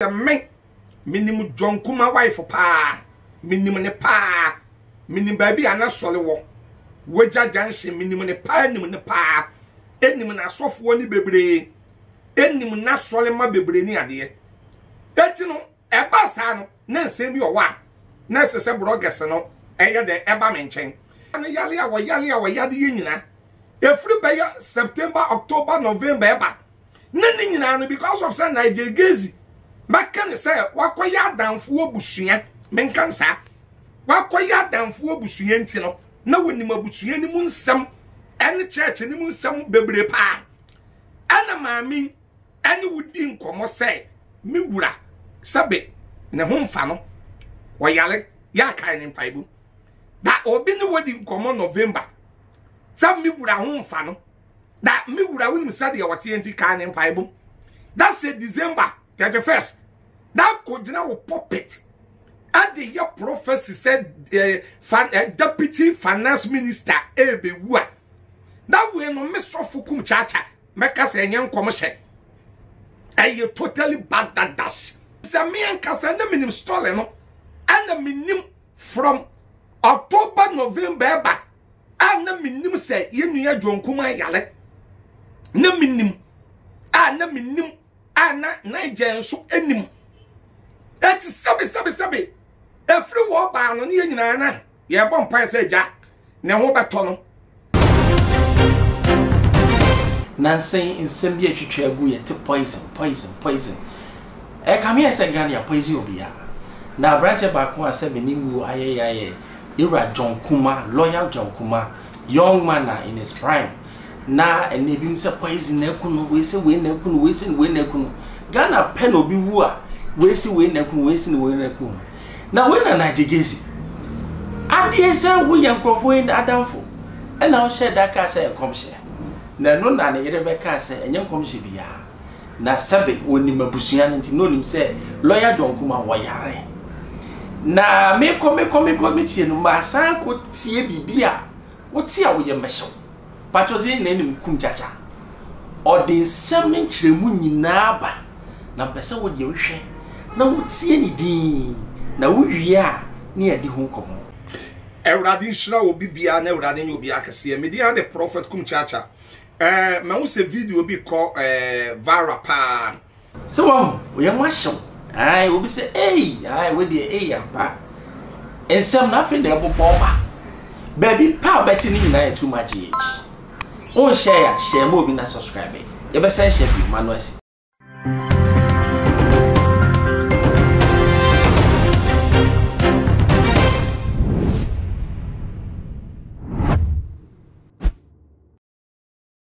Sɛ me, menim John Kuma wife paa, menim ne paa, menim baabi a n'asɔre wɔ, Wagya Junction, menim ne paa, nim ne paa, enim n'asɔfoɔ ne bebree, enim n'asɔre ma bebree ne adeɛ. Eti no, ɛba saa no, na nsɛm bi ɔwɔ a, na ɛsɛ sɛ brɔgɛs no ɛyɛ dɛ ɛba me nkyɛn. No yale a wɔyale a wɔyade yɛ nyina, efiri bɛyɛ September, October, November ɛba. ne ne nyinaa no because of sɛ Nigel Gezi mɛka ne sɛ wakɔyɛ adamfoɔ abusua menka nsaa wakɔyɛ adamfoɔ abusua nti no na wɔnim abusua no mu nsɛm ɛne church no mu nsɛm bebree paa ɛna maame ɛne wodi nkɔmmɔ sɛ me wura sɛbe ne ho mfa no ɔyare yɛ akae ne mpaebom na obi ne wodi nkɔmmɔ November sɛ me wura ho mfa no na me wura wonim sɛdeɛ ɔteɛ nti kaa ne mpaebom that's it December 31st na kɔgyina wo pulpit ɛde yɛ prophecy sɛ eh, fan, eh, deputy finance minister ɛbɛwu a na wei no me sɔfo kum kyaakya mɛka sɛ ɛnyɛ nkɔmhyɛ ɛyɛ totally badadas sɛ me ankasa na menim story no ɛna menim from October November ɛba a na menim sɛ yɛn nua John Kuma yare na menim a na menim a na Niger nso anim eti sɛbe sɛbe sɛbe efiri wɔ baa no ne yɛn nyinaa na yɛbɔ mpae sɛ agya ne ho bɛtɔ no. Nansa yi nsɛm bi atwitwa agu yɛte poison poison poison ɛkame ayɛ sɛ Ghana yɛ poison obiara na aberanteɛ baako a sɛ me ne wuo ayɛ yɛ Yɛwura John Kumah, Lawyer John Kumah, young man a in his prime, na ɛnɛ ebinom sɛ poison na aku no, wei sɛ wei na aku no, wei sɛ wei na aku no. Ghana pɛ na obi wu a, wei sɛ wei na aku no, wei sɛ wei na aku no. Na wei na Nigel Gezi. Adeɛ sɛ woyɛ nkurɔfoɔ yi adamfo, ɛna wohyɛ da kaa sɛ nkɔmhyɛ. Na ɛno na ne yere bɛkaa sɛ ɛnyɛ nkɔmhyɛ biara. Na sɛbe ɔnim abusua no nti na ɔnim sɛ lɔya John Kumah ɔyare. Na mekɔ mekɔ mekɔ metie no masan kɔ tie biribi a wote a woyɛ mmɛhyɛw. Pakyɛ sɛ yɛn nyinaa nim Kum Kyakya. Ɔde nsɛm ne nkyerɛmu nyinaa ba na mpɛ sɛ wo deɛ wohwɛ na wotie ne din na wowie a ne yɛadi ho nkɔmmɔ. Awurade nhyira obi biara na Awurade nyɛ obiara kɛseɛ. Me din ara de Prophet Kum Kyakya. Eh, mahu sɛ video bi kɔ eh, viral paa. Sɛ wahu, wo yam ahye wo. Ae, obi sɛ, ei, ae, wei deɛ, ei, ampa. Nsɛm no afei na ɛbobɔ ba. Baabi pa a wobɛte ne nyinaa yɛ too much GH. Wonhyɛe a, hyɛ ma obi na subscribe. Yɛbɛsan hyɛ bio, ma no asi.